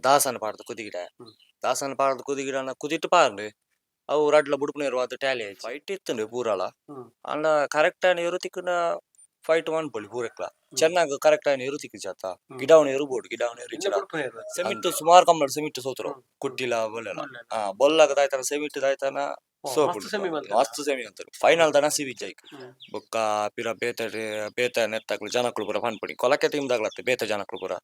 ದಾಸನ ಪಾಡ್ದ್ ಕುದಿಗಿಡ. ದಾಸನ ಪಾಡ್ದ್ ಕುದಿಗಿಡನ ಕುದಿಟ್ ಪಾರ್ಂಡ್ ಅವು ರಡ್ಲ ಬುಡುಪುನೇರು ಅದು ಟ್ಯಾಲಿ ಆಯ್ತು. ಫೈಟ್ ಇತ್ತುಂಡು ಪೂರಲ. ಆಂಡ ಕರೆಕ್ಟ್ ಆಯಿನ ಎರು ತಿಕ್ಕುಂಡ ಫೈಟ್ ಮನ್ಪೊಲಿ ಪೂರೆಕ್ಲ. ಚೆನ್ನಾಗ್ ಕರೆಕ್ಟ್ ಆಯಿನ ಎರು ತಿಕ್ಕಿಜತ್ತ. ಗಿಡಾವಣ ಎರು ಬೋಡು, ಗಿಡಾವಣ ಎರು ಇಜ್ಜಿಡ ಸೆಮಿಟ್ ಸುಮಾರು ಕಂಬಳ ಸೆಮಿಟ್ ಸೋತರು. ಕುಟ್ಟಿಲ ಬೊಲ್ಲೆಲ. ಬೊಲ್ಲಗ ದಾಯ್ತಾನ ಸೆಮಿಟ್ ದಾಯ್ತಾನ ಸೋಪುಂಡು. ಮಸ್ತ್ ಸೆಮಿ ಮಲ್ತೆರ. ಮಸ್ತ್ ಸೆಮಿ ಅಂತಾರೆ ಫೈನಲ್ ದನ ಸಿವಿ ಜೈಕ್. ಬೊಕ್ಕ ಪಿರ ಬೇತೆ ಬೇತೆ ನೆತ್ತಕ್ಲು ಜನಕ್ಲು ಪೂರ ಪನ್ಪುನಿ ಕೊಲಕೆ ಟೀಮ್ ದಾಗ್ಲತ್ತೆ ಬೇತೆ ಜನಕ್ಲು ಪೂರ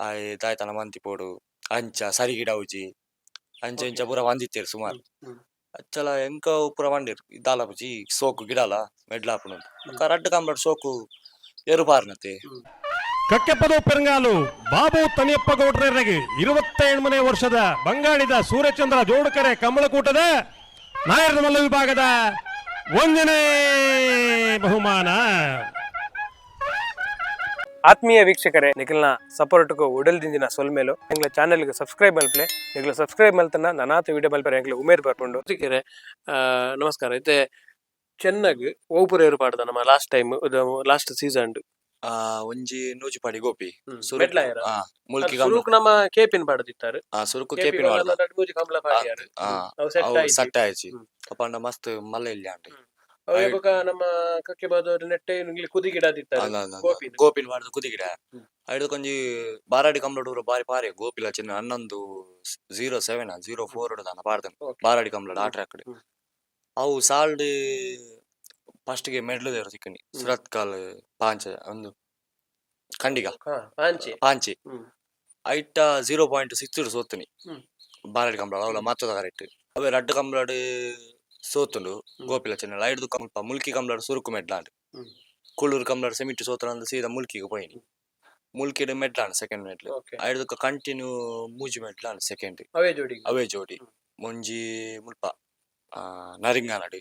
ಆಯ್ ದಾಯ್ತಾನ ಮಂತಿ ಪೋಡು ಅಂಚ ಸರಿ ಗಿಡವುಜಿ ಅಂಚ ಇಂಚ ಪೂರ ಬಂದಿತ್ತೇರು ಸುಮಾರು. ಅಚ್ಚಲ ಎಂಕ ಪೂರ ಬಂದಿರು ದಾಲ ಪೂಜಿ ಸೋಕು ಗಿಡಲ ಮೆಡ್ಲಾಪುನು ಬೊಕ್ಕ ರಡ್ಡ್ ಕಂಬಡ್ ಸೋಕು ಎರು ಪಾರ್ನತೆ. ಕಕ್ಕೆಪದವು ಪೆರಂಗಾಲು ಬಾಬು ತನಿಯಪ್ಪ ಗೌಡ್ರರಿಗೆ 27ನೇ ವರ್ಷದ ಬಂಗಾಳಿದ ಸೂರ್ಯಚಂದ್ರ ಜೋಡುಕರೆ ಕಮಲಕೂಟದ ನಾಯರ ಮಲ್ಲ ವಿಭಾಗದ ಒಂದನೇ ಬಹುಮಾನ. ಆತ್ಮೀಯ ವೀಕ್ಷಕರೇ, ನಿಖಲ್ನ ಸಪೋರ್ಟ್ಗೂ ಉಡಲ್ ದಿಂಜಿನ ಸೊಲ್ಮೇಲು. ಎಂಗ್ಲ ಚಾನೆಲ್ಗೆ ಸಬ್ಸ್ಕ್ರೈಬ್ ಮಲ್ಪಲೆ. ನಿಗ್ಲ ಸಬ್ಸ್ಕ್ರೈಬ್ ಮಲ್ತನ ನನಾತ ವಿಡಿಯೋ ಮಲ್ಪರೆ ಎಂಗ್ಲ ಉಮೇದ್ ಬರ್ಪುಂಡು. ವೀಕ್ಷಕರೇ, ನಮಸ್ಕಾರ. ಇತ್ತೆ ಚೆನ್ನಾಗ್ ಓಪುರೇರು ಪಾಡ್ದ ನಮ್ಮ ಲಾಸ್ಟ್ ಟೈಮ್, ಲಾಸ್ಟ್ ಸೀಸನ್. ಒಂಜಿ ನೂಜಿಪಾಡಿ ಗೋಪಿ. ಮೆಟ್ಲಾಯರ? ಮುಲ್ಕಿ ಕಂಬಳ. ಸುರುಕ್ ನಮ್ಮ ಕೇಪಿನ್ ಪಾಡ್ದಿತ್ತಾರೆ. ಸುರುಕು ಕೇಪಿನ ವಾಡ್ದ. ಮೂಜಿ ಕಂಬಳ ಪಾಡಿಯಾರು. ಅವು ಸೆಟ್ ಅವು ಆಯ್ತು. ಸಟ್ಟ ಆಯ್ಚಿ. ಅಪಂಡ ಮಸ್ತ್ ಮಲ್ಲ ಇಲ್ಲಿ ಆಂಡ್. ಅವು ಬೊಕ ನಮ್ಮ ಕಕ್ಕೆ ಬಾದವರು ನೆಟ್ಟೆ ಇಂಗ್ಲಿ ಕುದಿ ಗಿಡ ದಿತ್ತಾರೆ. ಅಲ್ಲ ಅಲ್ಲ. ಗೋಪಿನ್. ಗೋಪಿನ್ ವಾಡ್ದ ಕುದಿಗಿಡ. ಐದು ಕೊಂಜಿ ಬಾರಾಡಿ ಕಂಬಳಡ್ ಬಾರಿ ಪಾರಿ ಗೋಪಿಲ ಚಿನ್ನ 11 07 04 ದಾನ ಪಾಡ್ದನ್. ಬಾರಾಡಿ ಕಂಬಳಡ್ ಆ ಟ್ರ್ಯಾಕ್. ಅವು ಸಾಲ್ಡ್ ಫಸ್ಟ್ ಗೆ ಮೆಡ್ಲು ದೇರು ತಿಕ್ಕನಿ. ಸುರತ್ಕಲ್ ಪಾಂಚ ಒಂದು ಖಂಡಿಗ. ಪಾಂಚೆ. ಪಾಂಚಿ. ಐಟ 0.6 ಸೋತುನಿ. ಬಾರಾಡಿ ಕಂಬಳ ಅವಲ ಮತ್ತದ ಕರೆಕ್ಟ್. ಅವೇ ರಡ್ಡ್ ಕಂಬಳಡ್ ಸೋತುಂಡು ಗೋಪಿಲ ಚಿನ್ನ. ಐಡ್ದು ಕಂಬ ಮುಲ್ಕಿ ಕಂಬಳಡ್ ಸುರುಕು ಮೆಡ್ಲಾಂಡ್. ಕುಳ್ಳೂರು ಕಂಬಳಡ್ ಸೆಮಿಟ್ ಸೋತುಂಡು, ಸೀದಾ ಮುಲ್ಕಿಗೆ ಪೋಯಿನಿ. ಮುಲ್ಕಿಡ್ ಮೆಡ್ಲಾಂಡ್ ಸೆಕೆಂಡ್ ಮೆಡ್ಲ್. ಐಡ್ದಕ್ಕ ಕಂಟಿನ್ಯೂ ಮೂಜಿ ಮೆಡ್ಲಾಂಡ್ ಸೆಕೆಂಡ್. ಅವೇ ಜೋಡಿ. ಅವೇ ಜೋಡಿ. ಒಂಜಿ ಮುಲ್ಪ ನರಿಂಗಾನಡ್,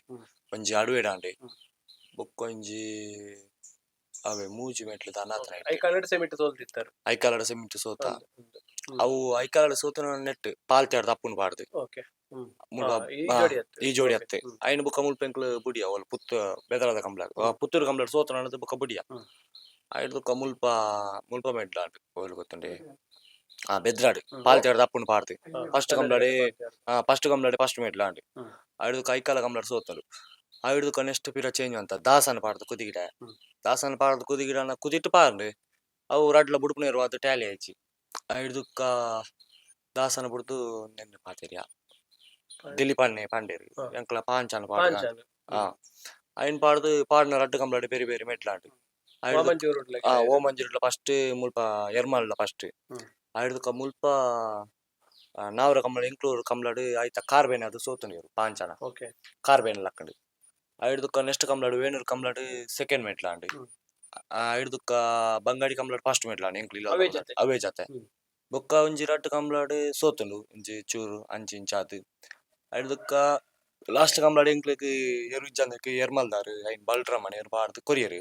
ಒಂಜಿ ಅಡುವೆಡಾಂಡ್, ಬೊಕ್ಕೊಂಜಿ ಅವೇ ಮೂಜಿ ಮೆಟ್ಲು ದಾನಾತ್ರ. ಐಕಾಲಡ್ ಸೆಮಿಟ್ ಸೋಲ್ದಿತ್ತಾರೆ. ಐಕಾಲಡ ಸೆಮಿಟ್ ಸೋತ. ಅವು ಐಕಾಲಡ ಸೋತನ ನೆಟ್ ಪಾಲ್ತ್ಯಾಡ್ ತಪ್ಪುನು ಪಾಡ್ದು. ಮುಲ್ಪ ಈ ಜೋಡಿ ಅತ್ತೆ. ಈ ಜೋಡಿ ಅತ್ತೆ. ಐನ್ ಬೊಕ್ಕ ಮುಲ್ಪ ಎಂಕ್ಲು ಬುಡಿಯ ಅವಲ್ ಪುತ್ತ ಬೆದರದ ಕಂಬ್ಳ ಪುತ್ತೂರು ಕಂಬ್ಳಡ್ ಸೋತನ ಬೊಕ್ಕ ಬುಡಿಯ. ಐಡ್ದ್ ಮುಲ್ಪ ಮುಲ್ಪ ಮೆಡ್ಲಾಂಡ್ ಓಲು ಗೊತ್ತುಂಡೆ, ಬೆದ್ರಾಡ್ ಪಾಲ್ತ್ಯಾಡ್ ತಪ್ಪುನು ಪಾಡ್ದು. ಫಸ್ಟ್ ಕಂಬ್ಳಡೆ ಫಸ್ಟ್ ಕಂಬ್ಳಡೆ ಫಸ್ಟ್ ಮೆಡ್ಲಾಂಡ್. ಐಡ್ದ್ ಕೈಕಾಲ ಕಂಬ್ಳಡ್ ಸೋತರು. ಐಡ್ದ್ ನೆಕ್ಸ್ಟ್ ಪಿರ ಚೇಂಜ್ ಅಂತ ದಾಸನ ಪಾಡ್ದು ಕುದಿಗಿಡ. ದಾಸನ ಪಾಡ್ದು ಕುದಿಗಿಡನ ಕುದಿಟ್ ಪಾರ್ಂಡ್ ಅವು ರಡ್ಲ ಬುಡುಪುನೇರು ಅದು ಟ್ಯಾಲಿ ಆಯ್ಚಿ. ಐಡ್ದುಕ್ಕ ದಾಸನ ಬುಡ್ದು ನೆನ್ನೆ ಪಾತೆರಿಯ ದಿಲೀಪಣ್ಣೆ ಪಂಡೇರು ಎಂಕ್ಲ ಪಾಂಚಾನ ಪಾಡ್ದ. ಪಾಂಚಾನ. ಐನ್ ಪಾಡ್ದು ಪಾಡ್ನ ರಡ್ಡ್ ಕಂಬ್ಳಡ್ ಬೇರೆ ಬೇರೆ ಮೆಟ್ಲಾಂಡ್. ವಾಮಂಜೂರುಡ್ಲ. ಓಮಂಜೂರುಡ್ಲ ಫಸ್ಟ್ ಮುಲ್ಪ ಎರ್ಮಾಲ್ಡ ಫಸ್ಟ್. ಐಡ್ದುಕ್ಕ ಮುಲ್ಪ ನಾವರ ಕಂಬಳ ಇಂಕ್ಲೂರು ಕಂಬ್ಳಡ್ ಐತ ಕಾರ್ಬೇನೆ ಅದು ಸೋತುಂಡು ಪಾಂಚಾನ. ಕಾರ್ಬೇನ್ ಲಕ್ಕಂಡು. ಐಡ್ದುಕ್ಕ ನೆಕ್ಸ್ಟ್ ಕಂಬ್ಳಡ್ ವೇಣೂರು ಕಂಬ್ಳಡ್ ಸೆಕೆಂಡ್ ಮೆಟ್ಲಾಂಡ್. ಐಡ್ದುಕ್ಕ ಬಂಗಾಡಿ ಕಂಬ್ಳಡ್ ಫಸ್ಟ್ ಮೆಟ್ಲಾಂಡ್ ಎಂಕ್ಲು ಇಲ್ಲ. ಅವೇ ಜತೆ. ಅವೇ ಜತೆ. ಬೊಕ್ಕ ಒಂಜಿ ರಡ್ಡ್ ಕಂಬ್ಳಡ್ ಸೋತುಂಡು ಒಂಜಿ ಚೂರು ಅಂಚಿ ಇಂಚ ಆದ್. ಐಡ್ದುಕ್ಕ ಲಾಸ್ಟ್ ಕಂಬ್ಳಡ್ ಎಂಕ್ಲೆಗ್ ಎರು ಇಜ್ಜಂದಕ್ಕೆ ಎರ್ಮಲ್ದಾರ್ ಐನ್ ಬಲ್ರಮಣೆ ಎರು ಪಾಡ್ದ್ ಕೊರಿಯೆರ್.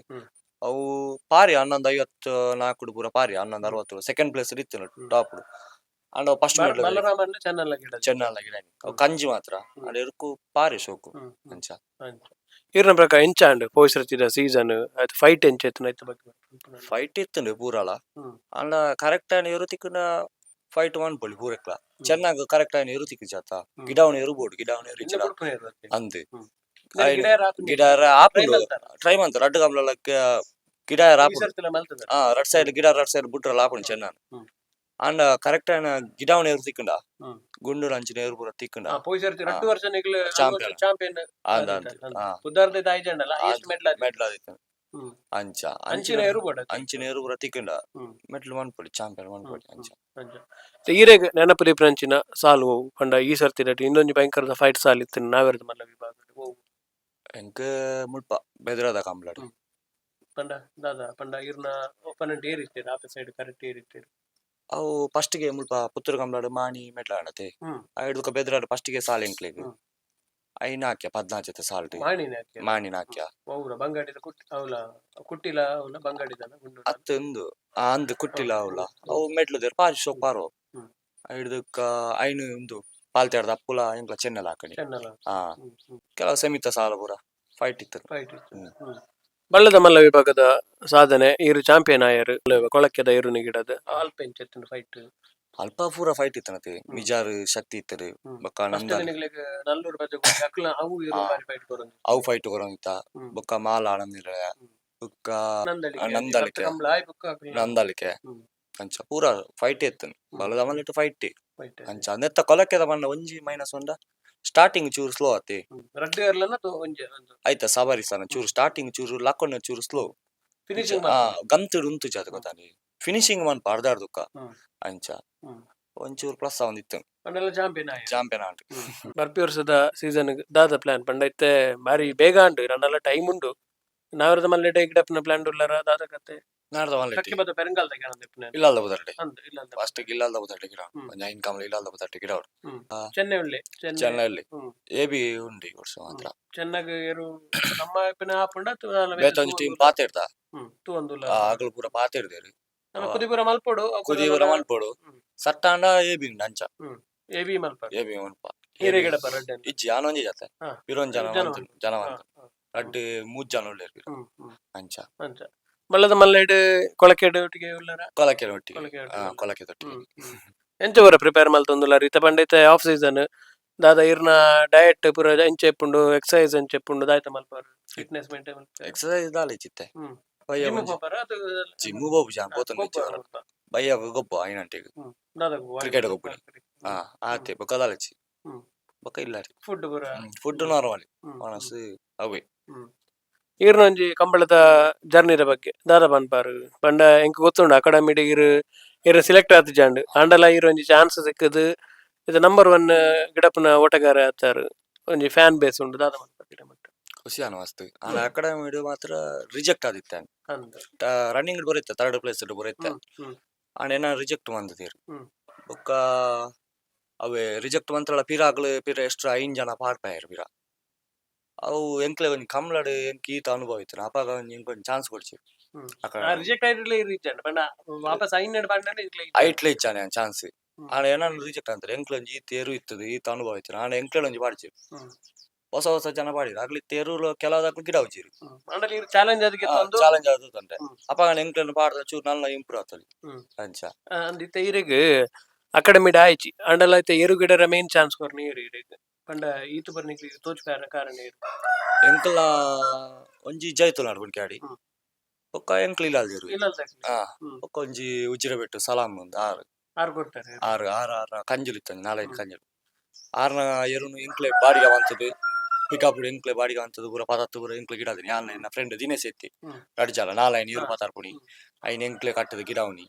ಅವು ಪಾರಿ 11:54 ಪೂರ ಪಾರಿ 11:60 ಸೆಕೆಂಡ್ ಪ್ಲೇಸ್ ಇತ್ತು ಟಾಪ್. ಅಂಡ ಫಸ್ಟ್ ಮೆಡ್ಲ್ ಬಲರಾಮನ್ ಚೆನ್ನಲ್ಲ ಗಿಡ. ಚೆನ್ನಲ್ಲ ಗಿಡ ಅವು ಕಂಜಿ ಮಾತ್ರ. ಅಂಡ ಎರುಕು ಪಾರಿ ಶೋಕು ಅಂಚ. ಇರ್ನ ಪ್ರಕಾರ ಎಂಚ ಅಂಡ್ ಪೋಯಿಸ್ರತಿದ ಸೀಸನ್ ಆಯ್ತು, ಫೈಟ್ ಎಂಚ ಇತ್ತು ಐತ ಬಗ್ಗೆ? ಫೈಟ್ ಇತ್ತುಂಡು ಪೂರಲ. ಅಂಡ ಕರೆಕ್ಟ್ ಆಯಿನ ಎರು ತಿಕ್ಕುಂಡ ಫೈಟ್ ಮನ್ಪೊಲಿ ಪೂರೆಕ್ಲ. ಚೆನ್ನಾಗ್ ಕರೆಕ್ಟ್ ಆಯಿನ ಎರು ತಿಕ್ಕಿಜತ್ತ. ಗಿಡಾವಣ ಎರು ಬೋಡು, ಗಿಡಾವಣ ಎರು ಇಜ್ಜಿಡ ಅಂದ್ ಗಿಡ ಆಪುಂಡು. ಟ್ರೈ ಮಂತ ರಡ್ಡ್ ಕಂಬ್ಳಲ ಗಿಡ ಆಪುಂಡು. ರಡ್ ಸೈಡ್ ಗಿಡ ರಡ್ ಸೈಡ್ ಬುಟ್ರಲ ಆಪುಂಡು ಚೆನ್ನ. ಅಂಡ ಕರೆಕ್ಟ್ ಆಯಿನ ಗಿಡಾವಣ ಎರು ತಿಕ್ಕುಂಡ, ಗುಂಡು ಅಂಚಿನ ಎರು ಪೂರ ತಿಕ್ಕುಂಡ. ರಡ್ಡ್ ವರ್ಷ ಚಾಂಪಿಯನ್. ಚಾಂಪಿಯನ್. ಅಂದ್ ಅಂದ್. ಪುದ್ದಾರ್ದ ಆಯ್ಜಂಡಲ್ಲ ಹೈಯೆಸ್ಟ್ ಮೆಡ್ಲ್. ಮೆಡ್ಲ್ ಆದಿತ್ತು. ಅಂಚ. ಅಂಚಿನ ಎರು ಬೋಡ. ಅಂಚಿನ ಎರು ಪೂರ ತಿಕ್ಕುಂಡ ಮೆಟ್ಲು ಮನ್ಪೊಲಿ, ಚಾಂಪಿಯನ್ ಮನ್ಪೊಲಿ ಅಂಚ. ಈರೆಗ್ ನೆನಪು ಅಂಚಿನ ಸಾಲು ಒವು ಪಂಡ ಈ ಸರ್ತಿ ಇನ್ನೊಂಜಿ ಭಯಂಕರದ ಫೈಟ್ ಸಾಲ್ ಇತ್ತು ನಾವೆರ್ದ ಮಲ್ಲ ವಿಭಾಗ ಒವು? ಎಂಕ್ ಮುಲ್ಪ ಬೆದ್ರದ ಕಂಬ್ಳಡ್. ಪಂಡ ದಾದಾ ಪಂಡ ಇರ್ನ ಒಪೋನೆಂಟ್ ಏರಿತ್ತೆರ್ ಆಪೆ ಸೈಡ್ ಕರೆಕ್ಟ್ ಏರಿತ್ತೆರ್? ಅವು ಫಸ್ಟ್ ಗೆ ಮುಲ್ಪ ಪುತ್ತೂರು ಕಂಬ್ಳಡ್ ಮಾಣಿ ಮೆಟ್ಲಾಡತೆ. ಐಡ್ದುಕ ಬೆದ್ರಾಡ್ ಫಸ್ಟ್ ಗೆ ಸಾಲ್ ಎಂಕ್ಲೆಗ್. ಐನ್ ಹಾಕ್ಯ 14 ಸಾಲ್ಟ್. ಮಾಣಿನ ಹಾಕ್ಯ? ಮಾಣಿನ ಹಾಕ್ಯ. ಒವ್ರ ಬಂಗಾಡಿದ ಕುಟ್ಟಿ ಅವಲ ಕುಟ್ಟಿಲ ಅವಲ ಬಂಗಾಡಿದನ ಗುಂಡು? ಅತ್ತ್ ಉಂದು ಅಂದ್ ಕುಟ್ಟಿಲ ಅವಲ. ಅವು ಮೆಟ್ಲುದೆರ್ ಪಾರಿ ಶೋಕ್ ಪಾರೋ. ಐಡ್ದುಕ ಐನ್ ಉಂದು ಪಾಲ್ತ್ಯಾಡ್ದ ಅಪ್ಪುಲ ಎಂಕ್ಲ ಚೆನ್ನಲ ಹಾಕಣಿ. ಚೆನ್ನಲ. ಕೆಲವು ಸೆಮಿತ ಸಾಲ ಪೂರ ಫೈಟ್ ಇತ್ತು. ಫೈಟ್ ಇತ್ತು. ಬಳ್ಳದ ಮಲ್ಲ ವಿಭಾಗದ ಸಾಧನೆ, ಈರು ಚಾಂಪಿಯನ್ ಆಯರ್ ಕೊಳಕ್ಕೆದ ಎರುನಿ ಗಿಡದ ಅಲ್ಪ ಎಂಚ ಇತ್ತುಂಡು ಫೈಟ್? ಅಲ್ಪ ಪೂರ ಫೈಟ್ ಇತ್ತನತೆ ಮಿಜಾರ್ ಶಕ್ತಿ ಇತ್ತರು. ಬೊಕ್ಕ ಫಸ್ಟ್ ನಂದ ನಿಕ್ಲೆಗ್ ನಲ್ಲೂರು ಬಜೆ ಅಕ್ಲ ಅವು ಇರು ಬಾರಿ ಫೈಟ್ ಕೊರೊಂದು. ಅವು ಫೈಟ್ ಕೊರೊಂದಿತ್ತ. ಬೊಕ್ಕ ಮಾಲ ಆನಂದಿರ ಬೊಕ್ಕ ನಂದಳಿಕೆ. ನಂದಳಿಕೆ. ಕಂಬ್ಳ ಆಯ್ ಬೊಕ್ಕ ಅಕ್ಲ ನಂದಳಿಕೆ. ಅಂಚ ಪೂರ ಫೈಟ್ ಇತ್ತು ಬಲದ ಮಲ್ಲಿಟ್ಟು ಫೈಟ್. ಫೈಟ್. ಅಂಚ ನೆತ್ತ ಕೊಲಕೆದ ಪಂಡ ಒಂಜಿ ಮೈನಸ್ ಒಂಡ ಸ್ಟಾರ್ಟಿಂಗ್ ಚೂರು ಸ್ಲೋ ಆತಿ. ರಡ್ಡ್ ಇರ್ಲನ ಒಂಜಿ ಒಂದು ಆಯ್ತಾ ಸಬಾರಿ ಸನ ಚೂರು ಸ್ಟಾರ್ಟಿಂಗ್ ಚೂರು ಲಕ್ಕೊಂಡ ಚೂರು ಸ್ಲೋ. ಫಿನಿಶಿಂಗ್. ಆ ಗಂತುಡು ಉಂತು ಜಾತ ಗೊತ್ತಾನಿ ಫಿನಿಶಿಂಗ್ ಮನ್ ಪಾಡ್ದಾಡ್ದುಕ್ಕ. ಅಂಚ ಒಂಚೂರು ಪ್ಲಸ್ ಒಂದಿತ್ತು. ಪಂಡಲ ಚಾಂಪಿಯನ್ ಆಯ್. ಚಾಂಪಿಯನ್ ಆಂಡ್. ಬರ್ಪಿ ವರ್ಷದ ಸೀಸನ್ ದಾದ ಪ್ಲಾನ್ ಪಂಡ ಇತ್ತೆ ಬಾರಿ ಬೇಗ ಅಂಡು ರನ್ನಲ ಟೈಮ್ ಉಂಡು ನಾವರದ ಮಲ್ಲೆಡೆ ಗಿಡಪ್ಪನ ಪ್ಲಾನ್ ಉಳ್ಳಾರ ದಾದ ಕತೆ? ನಾಡ್ದ ಮಲ್ಲೆಟ್ಟಿ. ಕಕ್ಕೆ ಬದ ಪೆರಂಗಾಲ್ ತೆಗೆಯಣ ಇಲ್ಲಲ್ದ ಬುದರ್ಡೆ. ಅಂದ್ ಇಲ್ಲ ಅಂತ. ಫಸ್ಟ್ ಇಲ್ಲಲ್ದ ಬುದರ್ಡೆ ಗಿಡ. ಒಂಜಿ ಐನ್ ಕಮಲ ಇಲ್ಲಲ್ದ ಬುದರ್ಡೆ ಗಿಡ ಉಂಡು. ಚೆನ್ನೈ ಉಳ್ಳೆ ಚೆನ್ನೈ. ಚೆನ್ನೈಲಿ ಎ ಬಿ ಉಂಡು ಈ ವರ್ಷ ಮಾತ್ರ. ಚೆನ್ನಾಗ್ ಏರು ನಮ್ಮ ಪಿನ ಆಪುಂಡ. ಬೇತೆ ಒಂಜಿ ಟೀಮ್ ಪಾತೆರ್ದ. ತೂವೊಂದುಲ್ಲ. ಅಗಲು ಪೂರ ಪಾತೆರ್ದೇರು. ನಮ್ಮ ಕುದಿಪುರ ಮಲ್ಪೊಡು. ಕುದಿಪುರ ಮಲ್ಪೊಡು. ಸಟ್ಟಾಂಡ ಎ ಬಿ ಉಂಡು ಅಂಚ. ಎ ಬಿ ಮಲ್ಪ. ಎ ಬಿ ಮಲ್ಪ. ಹೀರೆ ಗಿಡಪ್ಪ ರಡ್ಡನ್. ಇಜ್ಜಿ ಆನೊಂಜಿ ಜಾತೆ. ಪಿರೊಂಜಿ ಜನ ಜನ. ಜನ ರಡ್ಡ್ ಮೂಜ್ ಜನ ಉಲ್ಲೆರ್ ಪಿರ. ಅಂಚ. ಅಂಚ ಮಲ್ಲದ ಮಲ್ಲೆಡ್ ಕೊಳಕೆಡ್ ಒಟ್ಟಿಗೆ ಉಲ್ಲರ. ಕೊಲಕೆ ಒಟ್ಟಿಗೆ. ಕೊಲಕೆ. ಕೊಲಕೆ ಒಟ್ಟಿಗೆ. ಎಂಚ ಪೂರ ಪ್ರಿಪೇರ್ ಮಲ್ತೊಂದುಲ್ಲ ಇತ್ತ ಪಂಡ ಇತ್ತೆ ಆಫ್ ಸೀಸನ್ ದಾದ ಇರ್ನ ಡಯಟ್ ಪೂರ ಎಂಚ ಇಪ್ಪುಂಡು, ಎಕ್ಸರ್ಸೈಸ್ ಎಂಚ ಇಪ್ಪುಂಡು, ದಾಯ್ತ ಮಲ್ಪರು, ಫಿಟ್ನೆಸ್ ಮೇಂಟೈನ್? ಎಕ್ಸರ್ಸೈಸ್ ದಾಲ ಇಚ್ಚಿತ್ತೆ. ಬಯ್ಯ ಜಿಮ್ ಪೋಪರ ಅದು? ಜಿಮ್ ಬೋಪು ಜಾನ್ ಪೋತೊಂದು ಇಜ್ಜಿ. ಬಯ್ಯ ಗೊಬ್ಬು ಐನಂಟಿಗ್. ಕ್ರಿಕೆಟ್ ಗೊಬ್ಬುನಿ. ಆತೆ ಬೊಕ್ಕ ದಾಲ ಇಜ್ಜಿ. ಬೊಕ್ಕ ಇಲ್ಲ. ಫುಡ್ ಪೂರ? ಫುಡ್ ನಾರ್ಮಲ್ ಒಣಸ್ ಅವೇ. ಈರ್ನ ಒಂಜಿ ಕಂಬಳದ ಜರ್ನಿದ ಬಗ್ಗೆ ದಾದ ಪನ್ಪಾರು ಪಂಡ ಎಂಕ್ ಗೊತ್ತುಂಡು ಅಕಾಡೆಮಿಡ್ ಇರ್ ಇರ್ ಸೆಲೆಕ್ಟ್ ಆತಿಜಾಂಡ್ ಆಂಡಲ ಈರ್ ಒಂಜಿ ಚಾನ್ಸ್ ಸಿಕ್ಕದು ಇದು ನಂಬರ್ ಒನ್ ಗಿಡಪ್ಪನ ಓಟಗಾರ ಆತಾರು ಒಂಜಿ ಫ್ಯಾನ್ ಬೇಸ್ ಉಂಡು ದಾದ ಮನ್ಪಾರ್ ಗಿಡ ಮಟ್ಟ? ಖುಷಿ ಅನ್ವಸ್ತು ಆಂಡ ಅಕಾಡೆಮಿ ಮಾತ್ರ ರಿಜೆಕ್ಟ್ ಆದಿತ್ತೆ. ಅಂದ್. ರನ್ನಿಂಗ್ ಬರುತ್ತೆ ಥರ್ಡ್ ಪ್ಲೇಸ್ ಬರುತ್ತೆ. ಆಂಡ ಏನ ರಿಜೆಕ್ಟ್ ಮಂದಿದ್ದೀರು. ಬೊಕ್ಕ ಅವೇ ರಿಜೆಕ್ಟ್ ಮಂತ್ರಲ ಪಿರಾಗ್ಲು ಪಿರ ಎಷ್ಟ್ರ ಐನ್ ಜನ ಪಾಡ್ಪಾಯೆರ್ ಪಿರ ಅವು ಎಂಕ್ಲೆ ಒಂಜಿ ಕಮ್ಲಡ್ ಎಂಕ್ ಈತ ಅನುಭವ ಇತ್ತು ಅಪಗ ಒಂಜಿ ಎಂಕ್ ಒಂಜಿ ಚಾನ್ಸ್ ಕೊಡ್ಚಿ. ರಿಜೆಕ್ಟ್ ಆಯ್ತಿರ್ಲ ಇರ್ ಇಜ್ಜಾಂಡ್ ಪಂಡ ವಾಪಸ್ ಐನ್ ಪಂಡ ಇರ್ಲ. ಐಟ್ಲೆ ಇಚ್ಚಾನೆ ಚಾನ್ಸ್. ಆಂಡ ಏನಾನ ರಿಜೆಕ್ಟ್ ಅಂತಾರೆ ಎಂಕ್ಲೆ ಒಂಜಿ ಈ ತೇರು ಇತ್ತದು ಈತ ಅನುಭವ ಇತ್ತು ಆಂಡ ಎಂಕ್ಲೆ ಒಂಜಿ ಪಾಡ್ಚಿ. ಹೊಸ ಹೊಸ ಜನ ಪಾಡಿರು ಆಗ್ಲಿ ತೇರು ಕೆಲವದಾಕ್ಲು ಗಿಡ ಉಜ್ಜಿರು. ಆಂಡಲ ಇರ್ ಚಾಲೆಂಜ್ ಅದಕ್ಕೆ ತಂದು. ಚಾಲೆಂಜ್ ಆದದಂತೆ. ಅಪಗ ಎಂಕ್ಲೆನ್ ಪಾಡ್ದ ಚೂರು നല്ല ಇಂಪ್ರೂವ್ ಆತಲಿ. ಅಂಚ. ಅಂದ್ ಇತ್ತೆ ಇರೆಗ್ ಅಕಾಡೆಮಿಡ್ ಆಯ್ಚಿ ಆಂಡಲ ಇತ್ತೆ ಏರು ಗಿಡರ ಮೇನ್ ಚಾನ್ಸ್ ಕೊರ್ನಿ ಇರು ಇರೆಗ್ ಪಂಡ ಈತು ಬರ್ನಿಕ್ಲಿ ತೋಚ್ ಕಾರಣ ಇರು? ಎಂಕ್ಲ ಒಂಜಿ ಜೈತುಲಾಡ್ ಬುಡ್ಕ್ಯಾಡಿ. ಬೊಕ್ಕ ಎಂಕ್ಲ ಇಲ್ಲಾಲ್ದಿರು. ಇಲ್ಲ. ಬೊಕ್ಕ ಒಂಜಿ ಉಜ್ಜಿರ ಬೆಟ್ಟು ಸಲಾಮ್ ಒಂದು ಆರು. ಆರು ಕೊಡ್ತಾರೆ. ಆರು ಆರು ಆರು ಕಂಜುಲು ಇತ್ತಂಜಿ ನಾಲೈದು ಕಂಜುಲು ಆರ್ನ ಎರುನು ಎಂಕ್ಲೆ ಬಾಡಿಗೆ ಬಂತದ್ದು ಪಿಕಪ್ ಎಂಕ್ಲೆ ಬಾಡಿಗೆ ಅಂತದ್ದು ಪೂರ ಪದತ್ತು ಪೂರ ಎಂಕ್ಲೆ ಗಿಡ ಅದೀನಿ ಯಾನ್ ಎನ್ನ ಫ್ರೆಂಡ್ ದಿನೇಶ್ ಎತ್ತಿ. ರಡ್ಜಾಲ ನಾಲೈನ್ ಇರು ಪತಾರ್ಪುಣಿ ಐನ್ ಎಂಕ್ಲೆ ಕಟ್ಟದ ಗಿಡವನಿ.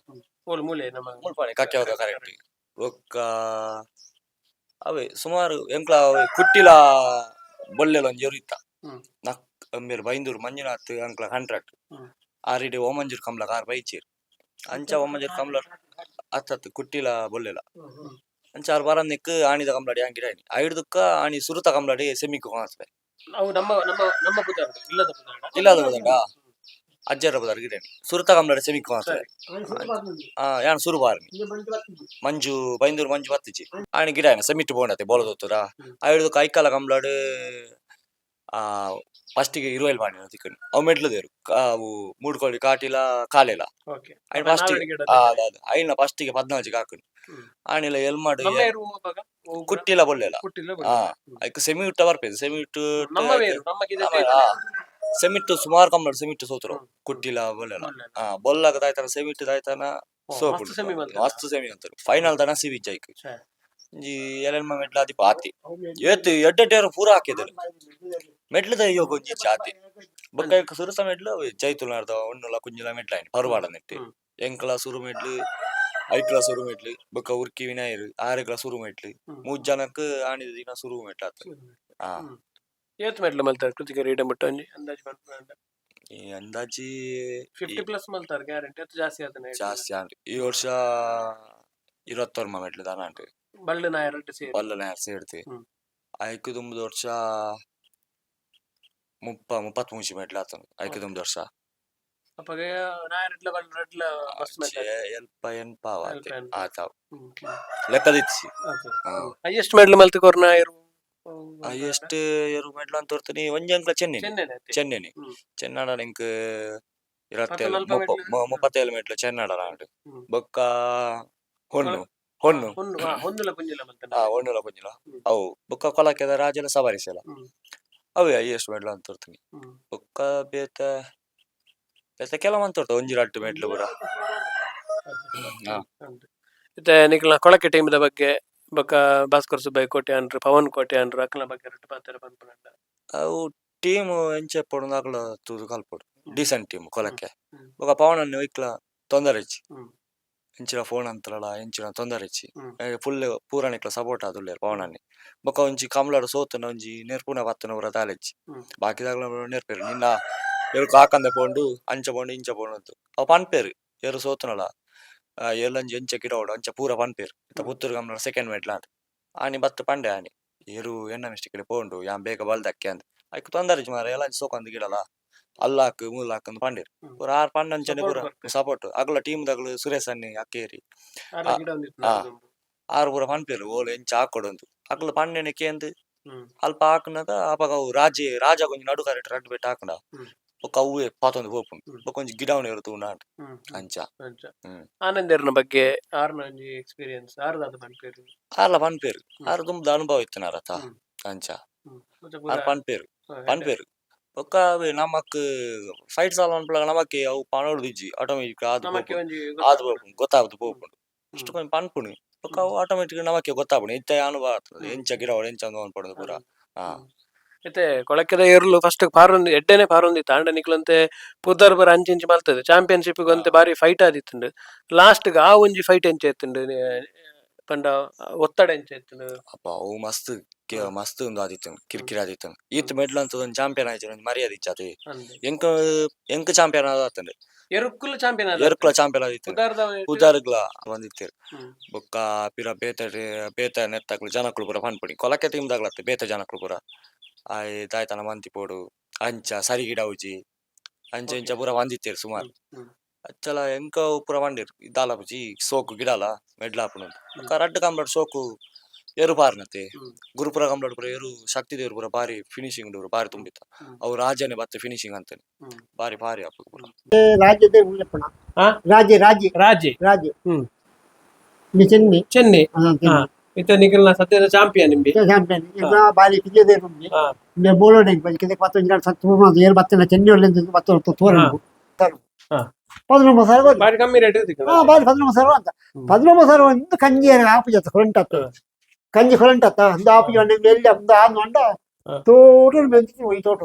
ಓಲ್ ಮೂಲೆ ನಮ್ಮ ಮುಲ್ಪಾಣಿ ಕಕ್ಕೆ ಕರೆಕ್ಟ್. ಬೊಕ್ಕ ಅವೇ ಸುಮಾರು ಎಂಕ್ಲ ಅವೇ ಕುಟ್ಟಿಲ ಬೊಲ್ಲೆಲ ಒಂಜಿ ಎರು ಇತ್ತ. ನಕ್ ಅಂಬೇರ್ ಬೈಂದೂರು ಮಂಜುನಾಥ್ ಅಂಕ್ಲ ಕಾಂಟ್ರಾಕ್ಟ್. ಆರಿಡೆ ಓಮಂಜೂರ್ ಕಮ್ಲ ಕಾರ್ ಬೈಚೇರ್ ಅಂಚ ಓಮಂಜೂರ್ ಕಮ್ಲ ಅತ್ತತ್ತು ಕುಟ್ಟಿಲ ಬೊಲ್ಲೆಲ. ಅಂಚ ಆರ್ ಬರಂದಿಕ್ ಆಣಿದ ಕಂಬ್ಲಾಡಿ ಆಂಗಿಡ ಐಡ್ದುಕ್ಕ ಆಣಿ ಸುರುತ ಕಂಬ್ಲಾಡಿ ಸೆಮಿಕ್ ಕಾಣಿಸ್ಬೆ. ಅವು ನಮ್ಮ ನಮ್ಮ ನಮ್ಮ ಪುದಾರ್ಡ್ ಇಲ್ಲದ ಪುದಾರ್ಡ್. ಇಲ್ಲದ ಪುದಾರ್ಡ? ಅಜ್ಜರ ಪುದಾರ್ ಗಿಡೇನಿ ಸುರುತ ಕಂಬ್ಲಾಡಿ ಸೆಮಿಕ್ ಕಾಣಿಸ್ಬೆ. ಆ ಯಾನ್ ಸುರು ಬಾರ್ನಿ ಮಂಜು ಬೈಂದೂರು ಮಂಜು ಬತ್ತಿಜಿ ಆಣಿ ಗಿಡ ಸೆಮಿಟ್ ಬೋಂಡತೆ ಬೋಲದೊತ್ತುರ. ಐಡ್ದುಕ್ಕ ಐಕಾಲ ಕಂಬ್ಲಾಡ್ ಆ ಫಸ್ಟಿಗೆ ಇರುವೈಲ್ ಬಾಣಿ ತಿಕ್ಕಣಿ ಅವು ಮೆಡ್ಲದೇರು ಅವು ಮೂಡ್ಕೊಳ್ಳಿ ಕಾಟಿಲ ಕಾಲೆಲ. ಓಕೆ. ಐನ್ ಫಸ್ಟ್ ಐನ ಫಸ್ಟಿಗೆ 14 ಹಾಕುನಿ. ಆಣಿಲ ಎಲ್ಮಾಡು. ನಮ್ಮ ಏರು ಅಪಗ ಕುಟ್ಟಿಲ ಬೊಲ್ಲೆಲ. ಕುಟ್ಟಿಲ್ಲ. ಆ ಐಕ್ ಸೆಮಿ ಇಟ್ಟ ಬರ್ಪೇದು ಸೆಮಿ ಇಟ್ಟು. ನಮ್ಮ ಬೇರು ನಮ್ಮ ಕಿದೆ. ಸೆಮಿಟ್ಟು ಸುಮಾರು ಕಂಬಳ ಸೆಮಿಟ್ಟು ಸೋತರು ಕುಟ್ಟಿಲ ಬೊಲ್ಲೆಲ. ಆ ಬೊಲ್ಲಾಗ ದಾಯ್ತಾನ ಸೆಮಿಟ್ಟು ದಾಯ್ತಾನ ಸೋಪು. ಮಸ್ತ್ ಸೆಮಿ ಮಲ್ತೆರ್. ಮಸ್ತ್ ಸೆಮಿ ಅಂತಾರೆ ಫೈನಲ್ ದನ ಸಿವಿ ಜೈಕ್. ಛೆ. ಒಂಜಿ ಎಲೆನ್ಮ ಮೆಡ್ಲ ಆದಿ ಆತಿ ಏತ್ ಎಡ್ಡೆಡ್ಡೇರು ಪೂರ ಹಾಕಿದ್ರು ಮೆಡ್ಲದ ಯೋಗ ಒಂಜಿ ಜಾತಿ ಬೊಕ್ಕ ಐಕ್ ಸುರುತ ಮೆಡ್ಲು ಜೈತುಲ್ನಾರ್ದ ಒಣ್ಣುಲ ಕುಂಜುಲ ಮೆಡ್ಲ ಆಯ್ನಿ ಪರುವಾಡ ನೆಟ್ಟಿ. ಎಂಕ್ಲ ಸುರು ಮೆಡ್ಲು ಐಕ್ಲ ಸುರು ಮೆಡ್ಲು ಬೊಕ್ಕ ಉರ್ಕಿ ವಿನಾಯರು ಆರೆಗ್ಲ ಸುರು ಮೆಡ್ಲು. ಮೂಜ್ ಜನಕ್ ಆಣಿದ ದಿನ ಸುರು ಮೆಟ್ಲ ಆತು. ಆ ಏತ್ ಮೆಡ್ಲು ಮಲ್ತಾರೆ ಕೃತಿಕ ರೀಡ ಮುಟ್ಟ ಒಂಜಿ ಅಂದಾಜು ಮಲ್ಪುನಾಂಡ? ಈ ಅಂದಾಜಿ 50 ಪ್ಲಸ್ ಮಲ್ತಾರೆ ಗ್ಯಾರಂಟಿ ಅದು ಜಾಸ್ತಿ ಆತನೆ? ಜಾಸ್ತಿ ಆಂಡ್ ಈ ವರ್ಷ ಇರತ್ತೊರ್ಮ ಮೆಟ್ಲು ದಾನ ಅಂಟು. ಬಳ್ಳು ನಾಯರಡ್ಡು ಸೇರಿ. ಬಲ್ಲ ಸೇರ್ತಿ. ಐಕ್ ದುಂಬುದ ವರ್ಷ 33 ಮೆಟ್ಲು ಆತನು ಐಕ್ ದುಂಬುದ ವರ್ಷ. ಅಪಗ ನಾಯರಡ್ಲ ಬಳ್ಳು ರಡ್ಲ ಮಸ್ತ್ ಮೆಟ್ಲು. ಎಲ್ಪ ಎನ್ಪ ಆತೆ. ಎಲ್ಪ ಎನ್ಪ. ಆತ ಲೆಕ್ಕದಿತ್ಸಿ. ಹೈಯೆಸ್ಟ್ ಮೆಡ್ಲ್ ಮಲ್ತ್ ಕೊರ್ನ ಇರು? ಹೈಯೆಸ್ಟ್ ಏರು ಮೆಡ್ಲು ಅಂತ ತೋರ್ತನಿ ಒಂಜಿ ಅಂಕ್ಲ ಚೆನ್ನಿನಿ. ಚೆನ್ನೆನೆ ಅತ್ತೆ. ಚೆನ್ನಿನಿ. ಚೆನ್ನಡ ಎಂಕ್ ಇರತ್ತೇಳು ನಲ್ಪ ಮೆಟ್ಲು? 37 ಮೆಟ್ಲು ಚೆನ್ನಡ ಆಂಡ್. ಬೊಕ್ಕ ಹೊಣ್ಣು. ಹೊಣ್ಣು. ಹೊನ್ನು, ಹೊನ್ನುಲ ಪುಂಜಿಲ ಮಂತನ. ಆ ಹೊಣ್ಣುಲ ಪುಂಜಿಲ. ಅವು ಬೊಕ್ಕ ಕೊಲಕೆದ ರಾಜನ ಸವಾರಿಸೆಲ. ಅವೇ ಹೈಯೆಸ್ಟ್ ಮೆಡ್ಲ್ ಅಂತ ತೋರ್ತೀನಿ. ಬೊಕ್ಕ ಬೇತೆ ಬೇತೆ ಕೆಲವು ಅಂತ ಒಂಜಿ ರಡ್ಡ್ ಮೆಡ್ಲ್ ಪೂರ. ಇತ್ತೆ ನಿಕ್ಲ್ನ ಕೊಳಕೆ ಟೀಮ್ ದ ಬಗ್ಗೆ ಬೊಕ್ಕ ಭಾಸ್ಕರ್ ಸುಬ್ಬಯ್ಯ ಕೋಟ್ಯಾನ್ರು, ಪವನ್ ಕೋಟ್ಯಾನ್ರು ಅಕ್ಲ್ನ ಬಗ್ಗೆ ರಡ್ಡ್ ಪಾತೆರ ಪನ್ಪುನಂಡ. ಅವು ಟೀಮ್ ಎಂಚ ಇಪ್ಪೊಡು ಅಕ್ಲ ತೂದು ಕಲ್ಪೊಡು. Decent team ಕೊಲಕೆ. ಬೊಕ್ಕ ಪವನನ್ನ ಇಕ್ಲ ತೊಂದರೆ ಇಜ್ಜಿ. ಎಂಚಿನ ಫೋನ್ ಅಂತಲಾ ಎಂಚಿನ ತೊಂದರೆ ಇಜ್ಜಿ. ಫುಲ್ ಪೂರನಿಕ್ಲ ಸಪೋರ್ಟ್ ಆದುಲ್ಲೆರ್ ಪವನನ್ನೇ. ಬೊಕ್ಕ ಒಂಜಿ ಕಮ್ಲಡ್ ಸೋತುನ ಒಂಜಿ ನೆರ್ಪುನ ಪತ್ತುನ ಪೂರ ದಾಲ ಇಜ್ಜಿ. ಬಾಕಿದಕ್ಲ ನೆರ್ಪೆರ್ ನಿನ್ನ ಎರುಕು ಆಕಂದೆ ಪೋಂಡು ಅಂಚ ಪೋಂಡು ಇಂಚ ಪೋಂಡು ಅಂದ್ ಅವು ಪನ್ಪೆರ್ ಏರು ಸೋತುನಲ ಏರ್ಲಂಜಿ ಎಂಚ ಗಿಡವೊಡು ಅಂಚ ಪೂರ ಪನ್ಪೆರ್. ಇತ್ತೆ ಪುತ್ತೂರು ಕಮ್ಲಡ್ ಸೆಕೆಂಡ್ ಮೆಡ್ಲ್ ಆಂಡ್ ಆನಿ ಬತ್ತ್ ಪಂಡೆ ಆನಿ ಏರು ಎನ್ನ ಮಿಸ್ಟೇಕ್ ಪೋಂಡು ಯಾನ್ ಬೇಗ ಬಲ್ದಕ್ಕೆ ಅಂದ್. ಐಕ್ ತೊಂದರೆ ಇಜ್ಜಿ ಮಾರ್ರೆ ಏಲಂಜಿ ಸೋಕಂದ್ ಗಿಡಲ ಅಲ್ಲಾಕ್ ಮೂಲಾಕ್ ಅಂದ್ ಪಂಡೆರ್. ಪೂರ ಆರ್ ಪಂಡಂಚನೆ ಪೂರ ಸಪೋರ್ಟ್ ಅಗ್ಲ ಟೀಮ್ ದಗ್ಲು ಸುರೇಶ್ ಅನ್ನೆ ಅಕ್ಕೇರಿ ಆರ್ ಪೂರ ಪನ್ಪೆರ್ ಓಲು ಎಂಚ ಆಕೊಡು ಅಂದ್. ಅಕ್ಲು ಪಂಡೆನೆ ಕೇಂದ್ ಅಲ್ಪ ಆಕುನಗ ಅಪಗ ಅವು ರಾಜೆ ರಾಜಗ್ ಒಂಜಿ ನಡು ಕರೆಟ್ ರಡ್ಡ್ ಬೆಟ್ ಆಕುಂಡ ಬೊಕ್ಕ ಅವ್ವೆ ಪಾತೊಂದು ಪೋಪುಂಡು. ಬೊಕ್ಕ ಒಂಜಿ ಗಿಡವನ ಏರು ತೂಂಡ ಆಂಡ್ ಅಂಚ. ಆನಂದೆರ್ನ ಬಗ್ಗೆ ಆರ್ನ ಒಂಜಿ ಎಕ್ಸ್ಪೀರಿಯನ್ಸ್ ಆರ್ ದಾದ ಪನ್ಪೆರ್? ಆರ್ಲ ಪನ್ಪೆರ್ ಆರ್ ದುಂಬುದ ಅನುಭವ ಇತ್ತಿನಾರ್ ಅತ ಅಂಚ. ಆರ್ ಪನ್ಪೆರ್ ಪನ್ಪೆರ್ ಬೊಕ್ಕ ಅವೇ ನಮಕ್ ಫೈಟ್ ಸಾಲ್ವ್ ಮನ್ಪುನಗ ನಮಕ್ ಅವು ಪನೊಡು ಇಜ್ಜಿ ಆಟೋಮೆಟಿಕ್ ಆದ್ ಪೋಪುಂಡು ಆದ್ ಪೋಪುಂಡು ಗೊತ್ತಾದ್ ಪೋಪುಂಡು. ಅಷ್ಟು ಕೊಂಚ ಪನ್ಪುನಿ ಬೊಕ್ಕ ಅವು ಆಟೋಮೆಟಿಕ್ ನಮಕ್ಕೆ ಗೊತ್ತಾಪುಂಡು ಇತ್ತೆ ಅನುಭವ ಆತುಂಡು ಎಂಚ ಗಿಡವೊಡು ಎಂಚ ಮನ್ಪೊಡು ಪೂರ. ಇತ್ತೆ ಕೊಳಕೆದ ಎರ್ಲು ಫಸ್ಟ್ ಪಾರೊಂದು ಎಡ್ಡೆನೆ ಪಾರೊಂದಿತ್ತು ಆಂಡ ನಿಕ್ಲಂತೆ ಪುದರ್ ಪೂರ ಅಂಚಿ ಇಂಚಿ ಮಲ್ತದೆ ಚಾಂಪಿಯನ್ಶಿಪ್ ಒಂತೆ ಬಾರಿ ಫೈಟ್ ಆದಿತ್ತುಂಡು. ಲಾಸ್ಟ್ ಗ್ ಆ ಒಂಜಿ ಫೈಟ್ ಎಂಚ ಇತ್ತುಂಡು ಪಂಡ ಒತ್ತಡ ಎಂಚ ಇತ್ತುಂಡು? ಅಪ್ಪ ಅವು ಮಸ್ತ್ ಮಸ್ತ್ ಉಂದು ಆದಿತ್ತುಂಡು ಕಿರಿಕಿರಿ ಆದಿತ್ತುಂಡು. ಈತ್ ಮೆಡ್ಲ್ ಅಂತದ ಒಂಜಿ ಚಾಂಪಿಯನ್ ಆಯ್ತು ಒಂಜಿ ಮರ್ಯಾದೆ ಇಜ್ಜಾತೆ. ಎಂಕ್ ಎಂಕ್ ಚಾಂಪಿಯನ್ ಆತುಂಡು. ಎರುಕ್ಕುಲು ಚಾಂಪಿಯನ್? ಎರುಕ್ಲ ಚಾಂಪಿಯನ್ ಆದಿತ್ತುಂಡು. ಪುದರ್ಗ್ಲ ಬಂದಿತ್ತೆರ್. ಬೊಕ್ಕ ಪಿರ ಬೇತೆ ಬೇತೆ ನೆತ್ತಕ್ಲು ಜನಕ್ಲು ಪೂರ ಪನ್ಪುನಿ ಕೊಲಕೆ ಟೀಮ್ ದಕ್ಲತ್ತ್ ಬೇತೆ ಜನಕ್ಲು ಪೂರ ಆಯೆ ದಾಯ್ತನ ಮಂತಿಪೊಡು ಅಂಚ ಸರಿ ಗಿಡವುಜಿ ಅಂಚ ಇಂಚ ಪೂರ ಬಂದಿತ್ತೆರ್ ಸುಮಾರ್. ಅಚ್ಚಲ ಎಂಕ್ ಅವು ಪೂರ ಪಂಡೆರ್ ದಾಲ ಪೂಜಿ ಸೋಕು ಗಿಡಲ ಮೆಡ್ಲ್ ಆಪುಂಡು. ಬೊಕ್ಕ ರಡ್ಡ್ ಕಂಬಳಡ್ ಸೋಕು ಎರು ಪಾರ್ನತೆ. ಗುರುಪುರ ಕಂಬಳಡ್ ಪೂರ ಎರು ಶಕ್ತಿ ದೇವೆರ್ ಪೂರ ಬಾರಿ ಫಿನಿಶಿಂಗ್ ಪೂರ ಬಾರಿ ತುಂಬಿತ್ತ. ಅವು ರಾಜನೇ ಬತ್ತೆ ಫಿನಿಶಿಂಗ್ ಅಂತಾನೆ ಬಾರಿ ಬಾರಿ ಆಪುಂಡು ಪೂರ. ರಾಜ್ಯದ ಉಲ್ಲಪ್ಪಣ. ರಾಜೆ ರಾಜೆ. ರಾಜೆ. ರಾಜೆ. ಚೆನ್ನಿ. ಚೆನ್ನಿ. ಇತ್ತೆ ನಿಕಲ್ನ ಸದ್ಯದ ಚಾಂಪಿಯನ್ ನಿಂಬಿ. ಚಾಂಪಿಯನ್ ಬಾರಿ ಪಿಜೆ ಬೋಲೋಡೆ ಪತ್ತೊಂದು ಸತ್ತು ಏರು ಬತ್ತಿನ ಚೆನ್ನಿ ಒಳ್ಳೆ ಬತ್ತ ತೋರಣ. 19 ಸಾವಿರ. ಬಾರಿ ಕಮ್ಮಿ ರೇಟ್. ಬಾರಿ 19 ಸಾವಿರ ಅಂತ. 19 ಸಾವಿರ ಒಂದು ಕಂಜಿ ಆಪುಜ ಕೊರಂಟತ್ತ ಕಂಜಿ ಕೊರಂಟತ್ತ ಒಂದು ಆಪುಜ ಎಲ್ಲಿ ಒಂದು ಆನ್ ಉಂಡ. ತೋಟ ಬೆಂಚಿ ತೋಟ.